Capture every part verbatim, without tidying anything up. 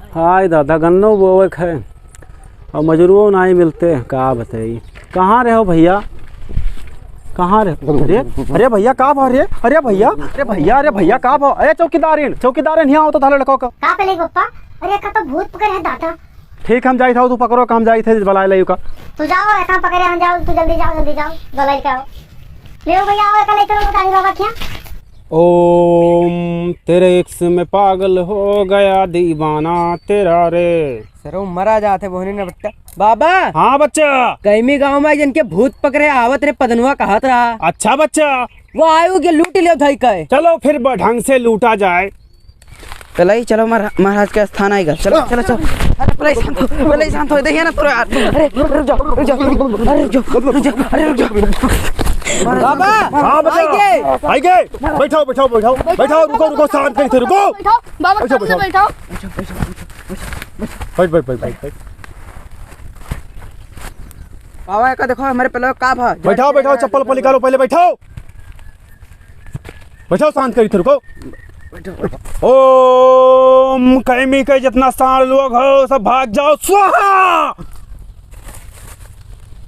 हाय दादा, गन्नो बोवे क है और मजूरो नाहीं मिलते, का बताई। कहाँ रहे हो भइया, कहाँ रहे? अरे, अरे भइया, का भा रे? अरे भइया, अरे भइया, अरे भइया, का भा? अरे चौकीदारिन, चौकीदारिन, हियाँ आओ तो थारे लड़को का। का पहले पप्पा? अरे का तो भूत पकड़े है दादा। ठीक, हम जाइत हौ, तू पकड़ो, हम जाइत है, बलाए लाई का। तू जाओ, एका पकड़े हम जाओ, तू जल्दी जाओ, जल्दी जाओ, बलाए का। ले भइया, आओ, एका ले चलो, गाड़ी बाबा क्या? ओम, तेरे इश्क में पागल हो गया दीवाना तेरा रे। सरो मरा जात है बोहनी ना बट्टा। बाबा। हाँ बच्चा। कैमी गाँव में जिनके भूत पकड़े आवत रे पदनुआ कहत रहा। अच्छा बच्चा। वो आयु के लूट लियो धई के। चलो फिर ब-, ढंग से लूटा जाए। चलो ही, चलो महारा-, महाराज के स्थान आएगा। चलो, चलो, चलो। अरे पहले शांत हो, पहले शांत हो, देखिए ना तोरा यार। अरे रुक जाओ, रुक जाओ। अरे रुक जाओ, रुक जाओ, अरे रुक जाओ। बाबा, हाँ, बच्चा। आइगे। आइगे। बैठाओ, बैठाओ, बैठाओ। बैठाओ, रुको, रुको, शांत करी थे, रुको। बैठाओ, बाबा, बैठाओ, सामने बैठाओ। बैठाओ। बैठ, बैठ, बैठ, बैठ, बैठ। बाबा, एका देखो, हमरे पहले का भा? बैठाओ, बैठाओ, चप्पल, उप्पल निकालो, पहले बैठाओ। बैठाओ, शांत करी थे, रुको। ओम कैमी के जितना सांड लोग हो, सब भाग जाओ, स्वाहा।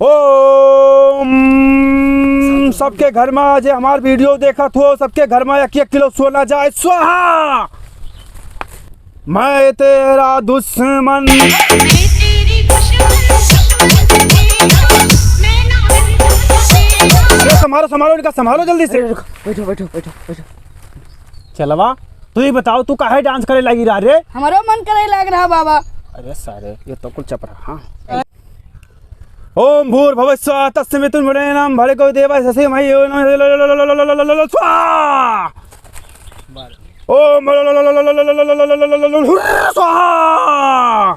ओम सबके घर में, जे हमार video देखत हो, सबके घर में एक एक किलो सोना जाए, स्वाहा। मैं तेरा दुश्मन। ये संभालो, संभालो, इनका संभालो जल्दी से। अरे रुको, बैठो, बैठो, बैठो, बैठो। चलवा, तू ही बताओ, तू काहे dance करे लागी रहा रे? हमरो मन करे लाग रहा बाबा। अरे सारे, ये तो कुल चप रहा, हाँ। ओम भूर्भुवः स्वः तस्मितुर्वरेण्यं भर्गो देवस्य धीमहि यो नः स्वाहा। ओम स्वाहा।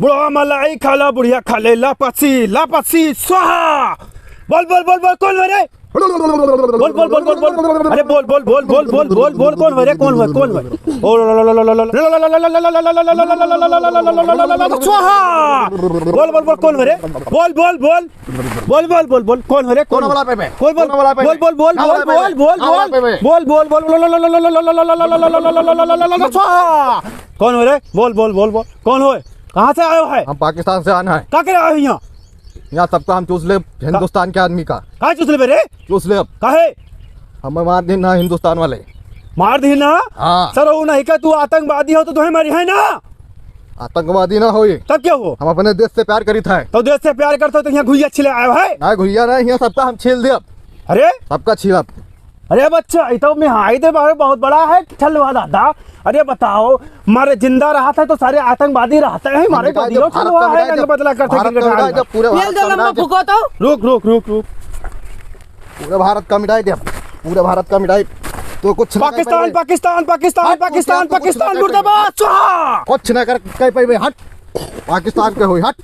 बुढ़वा मलाई खाला, बुढ़िया खाले लापसी, लापसी स्वाहा। बोल, बोल, बोल, बोल, कौन है रे? बोल, बोल, बोल, बोल, बोल। अरे बोल, बोल, बोल, कौन है रे? कौन है? कौन है? ओ स्वाहा। बोल, बोल, बोल, कौन है रे? बोल, बोल, बोल। बोल, बोल, बोल, बोल, कौन है रे? कौन वाला पे बे? बोल, बोल, कौन वाला पे बे? बोल, बोल, बोल, कहाँ वाला पे बे? बोल, बोल, बोल, बोल, बोल, बोल, बोल, बोल, बोल, बोल, बोल, स्वाहा। कौन है रे? बोल, बोल, बोल, बोल, कौन है? कहाँ से आयो है? हम पाकिस्तान से आना है। का करे आयो यहाँ? यहाँ सबका हम चूस लेब, हिंदुस्तान के आदमी का। का चूस लेबे रे? चूस लेब। काहे? हमें मार दीन ना हिंदुस्तान वाले। मार दीन ना? हाँ। सर, वो नहीं का तू आतंकवादी हो तो तुम्हें मारी है ना? आतंकवादी ना होई। तब क्या हो? हम अपने देश से प्यार करी था। तो देश से प्यार करते हो तो यहाँ घुइया छिले आयो है? ना घुइया ना, यहाँ सबका हम छील देब। अरे? सबका छीलब। अरे बच्चा, ये तो मैं हाई दे बारे बहुत बड़ा है, ठलवा दादा। अरे बताओ, मारे जिंदा रहा था तो सारे आतंकवादी रहते हैं, हम मारे मिटाई बदिलो देब, भारत चलवा का है, मिटाई रंग देब, बदला करते भारत का क्रिकेट मिटाई खेल। देब, पूरे भारत का मिटाई देब। रुक, रुक, रुक, रुक। पूरे भारत का मिटाई देब, पूरे भारत का मिटाई। तो कुछ ना कर पाकिस्तान, पाएबे। पाकिस्तान, पाकिस्तान, हट, पाकिस्तान, तू कुछ ना पाकिस्तान, कर मुर्दाबाद, पाएबे। स्वाहा। कुछ ना कर, कर पाएबे, हट। पाकिस्तान के होई, हट।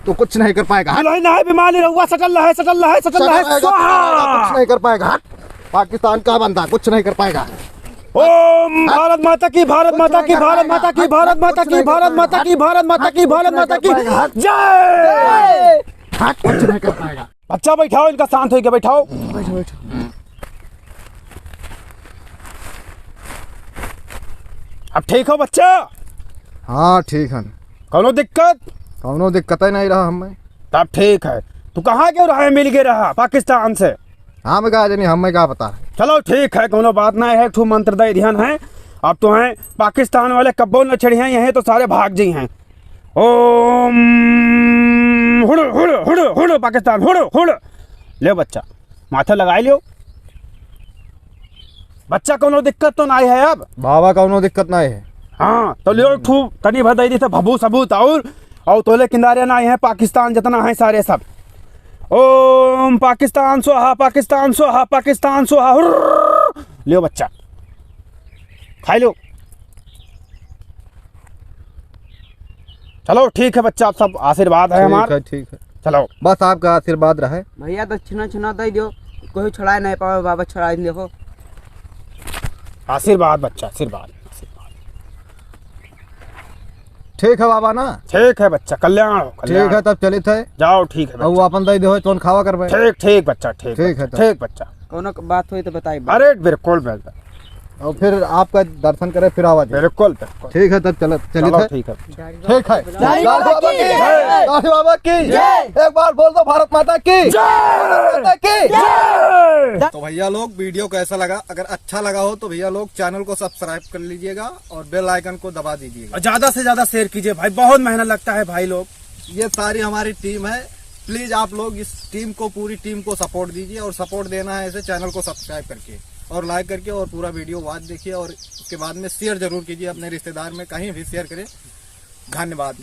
तू कुछ नहीं कर पाएगा, हट। नहीं, नहीं, बीमारी रहुआ सटल रहे, सटल रहे, सटल रहे, सटल रहेगा, स्वाहा। कुछ नहीं कर पाएगा, हट। पाकिस्तान का बंदा कुछ नहीं कर पाएगा। ओम भारत माता की, भारत माता की, भारत माता की, भारत माता की, भारत माता की, भारत माता की, भारत माता की जय। हट, कुछ नहीं कर पाएगा। बच्चा बैठाओ, इनका शांत होके बैठाओ। बैठो, बैठो। अब ठीक हो बच्चा? हाँ, ठीक है। कौनो दिक्कत? कौनो दिक्कत ही नहीं रहा हमें। तब ठीक है। तू कहाँ के रहा, मिल के रहा पाकिस्तान से? हाँ, मैं कहा जानी, हमें क्या पता। चलो ठीक है, कौनो बात नहीं है, एक ठो मंत्र दे दिहन है। अब तो हैं पाकिस्तान वाले कब्बो न छेड़िहैं, यहीं तो सारे भाग जइहैं। ओम हुड़, हुड़, हुड़, हुड़, पाकिस्तान, हुड़, हुड़। ले बच्चा, माथे लगाई लियो। बच्चा, कौनो दिक्कत तो नाहीं है अब? बाबा, कौनो दिक्कत नाहीं है। हाँ, तो लियो, एक ठू तनी भर दे दी थे भभूत सबूत और, और तोले किनारे नाहीं है, पाकिस्तान जितना है सारे सब। ओम पाकिस्तान स्वाहा, पाकिस्तान स्वाहा, पाकिस्तान स्वाहा, हुर्र। लियो बच्चा, खाई लो। चलो ठीक है बच्चा, आप सब आशीर्वाद है ठीक हमार। है, ठीक है। चलो। बस आपका आशीर्वाद रहे। भैया दक्षिणा उक्षिणा दे दियो, कोई छुड़ाए नहीं पावे, बाबा छुड़ाए देखो। आशीर्वाद बच्चा, आशीर्वाद, आशीर्वाद। ठीक है बाबा ना? ठीक है बच्चा, कल्याण हो, कल्याण। ठीक है, तब चलित है। जाओ, ठीक है अब बच्चा। अपन दे दो, कौन खावा करबे? ठीक, ठीक बच्चा, ठीक ठीक है बच्चा, तब। ठीक बच्चा। कौनो क-, बात होई तो बताई बा। अरे बिल्कुल, बिल्कुल। और फिर आपका दर्शन करे, फिर आवा जी। बिल्कुल, बिल्कुल। ठीक है, तब चल, चलित है। ठीक है। ठीक है। दाढ़ी बाबा की जय। दाढ़ी बाबा की जय। एक बार बोल दो, भारत माता की जय। माता की जय। तो भैया लोग, वीडियो कैसा लगा? अगर अच्छा लगा हो तो भैया लोग, चैनल को सब्सक्राइब कर लीजिएगा और बेल आइकन को दबा दीजिएगा। और ज्यादा से ज्यादा शेयर कीजिए भाई, बहुत मेहनत लगता है भाई लोग। ये सारी हमारी टीम है। प्लीज आप लोग इस टीम को, पूरी टीम को सपोर्ट दीजिए, और सपोर्ट देना है ऐसे चैनल को सब्सक्राइब करके और लाइक करके, और पूरा वीडियो वॉच देखिए, और उसके बाद में शेयर जरूर कीजिए अपने रिश्तेदार में, कहीं भी शेयर करें। धन्यवाद।